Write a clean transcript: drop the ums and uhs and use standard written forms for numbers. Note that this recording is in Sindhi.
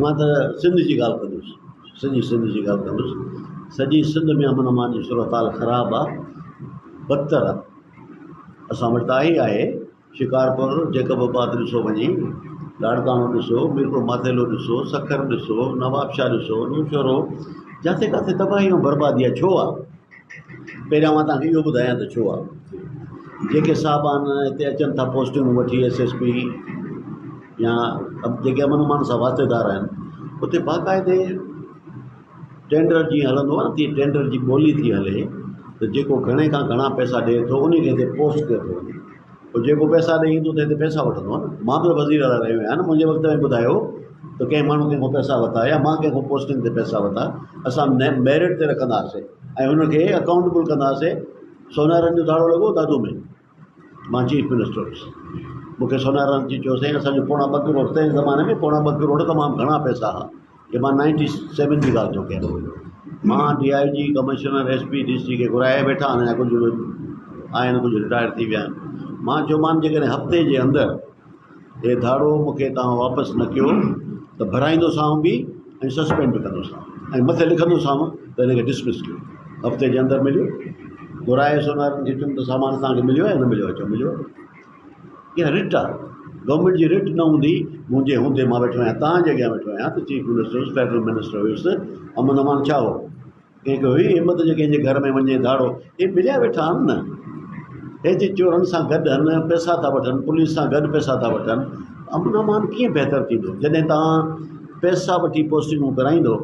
مان ته سنڌ جي ڳالهه ڪندس سڄي سنڌ جي ڳالهه ڪندس سڄي سنڌ ۾ امن امان جي صورتحال خراب آهي بدتر آهي اسان وٽ ته آهي ئي آهي شڪارپور جيڪب آباد ڏسو وڃي لاڙڪاڻو ڏسو ميرپور ماٿيلو ڏسو سکر ڏسو نوابشاهه ڏسو نوشهرو جتي ڪٿي تباهي ۽ بربادي آهي ڇو آهي پهريان مان توهان کي اهو ٻڌايان ته ڇو آهي جيڪي صاحبان هتي اچن ٿا پوسٽنگون وٺي ايس ايس پي يا جيڪي امن امان سان واسطيدار آهن اتي باقاعدي ٽينڊر جيئن هلندو آهي نه تيئن ٽينڊر جي ٻولي ٿي هلي ته جيڪو گهڻي کان گهڻا پئسا ڏئي ٿو ان کي هتي پوسٽ ڪيو ٿو وڃي پوء جيڪو پئسا ڏئي ايندو ته هتي پئسا وٺندو آهي نه مان به وزير اعليٰ رهيو آهيان نه منهنجي وقت ۾ ٻڌايو ته ڪنهن ماڻهو ڪنهن کان پئسا ورتا يا مان ڪنهن کان پوسٽنگ تي پئسا ورتا اسان ميرٽ تي رکندا هئاسي ۽ هن کي اڪائونٽيبل ڪندا هئاسي سونارن جو ڌاڙو لڳو دادو ۾ مان چيف منسٽر هيس مون کي سونارن اچي چيو سائين اسان جو پوڻا ٻه ڪروڙ تنهن زماني ۾ پوڻا ٻه ڪروڙ تمام گهڻا پئسا هئا هي مان نائنٽي سيون جي ڳالهه ٿو ڪيان مان D I G commissioner S P D C کي گهرائي ويٺا آهن اڃا ڪجهه آهن ڪجهه رٽائر ٿي ويا آهن مان چيومان جيڪڏهن هفتي جي اندر هي ڌاڙو مون کي توهان واپس نه ڪيو ته ڀرائيندوسانو به ۽ سسپينڊ به ڪندوسانو ۽ مٿي لکندوسانو ته هن کي ڊسمس ڪيو هفتي جي اندر مليو گهرائي سونارن کي چيم ته سامان توهان کي مليو آهي نه مليو آهي چيو مليو آهي اها رٽ آهي گورنمينٽ جي رٽ نه هوندي منهنجي هوندي مان ويٺو آهيان توهان جي اڳيان ويٺو آهيان ته چيف منسٽر هيس فيڊرل منسٽر هيس امن امان ڇا هو ڪنهن کي هئي همت جو ڪنهن جي گهر ۾ وڃي ڌاڙو هي مليا ويٺا آهن نه هي جي چورن سان گڏ آهن پئسا ٿا وٺن پوليس سان گڏ پئسا ٿا وٺن امن امان ڪيئن بهتر ٿيندو جڏهن توهان پئسا وٺي پوسٽنگون ڪرائيندو.